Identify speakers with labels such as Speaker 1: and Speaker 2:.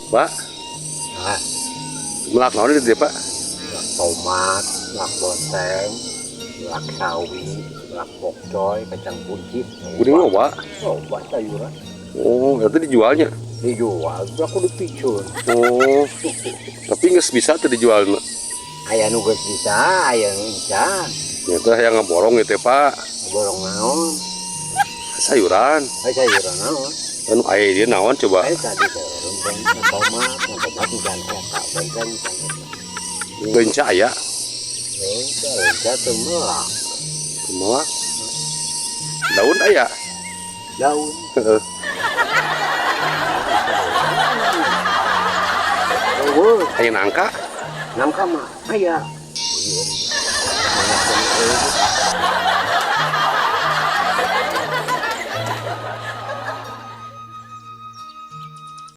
Speaker 1: Pak.
Speaker 2: Nah,
Speaker 1: Melak naon itu, Pak?
Speaker 2: Melak tomat, melak bonteng, melak sawi, melak bokcoy, kacang kunci.
Speaker 1: Kuning loba.
Speaker 2: Loba sayuran.
Speaker 1: Oh, itu dijualnya.
Speaker 2: Dijual, aku dipicun.
Speaker 1: Oh. Tapi nggak bisa tuh dijual.
Speaker 2: Aya nu geus bisa, aya nu encan.
Speaker 1: Ya teh yang ngaborong itu, Pak.
Speaker 2: Borong naon?
Speaker 1: Sayuran.
Speaker 2: Aya sayuran naon?
Speaker 1: Anu aya dia naon coba?
Speaker 2: Aya tadi teh bonteng, tomat, tomat encan eta, bonteng encan eta.
Speaker 1: Leunca aya.
Speaker 2: Leunca, leunca teu melak.
Speaker 1: Melak. Daun aya.
Speaker 2: Daun.
Speaker 1: Heeh.
Speaker 2: Eueuh.
Speaker 1: Aya nangka.
Speaker 2: Nangka mah aya.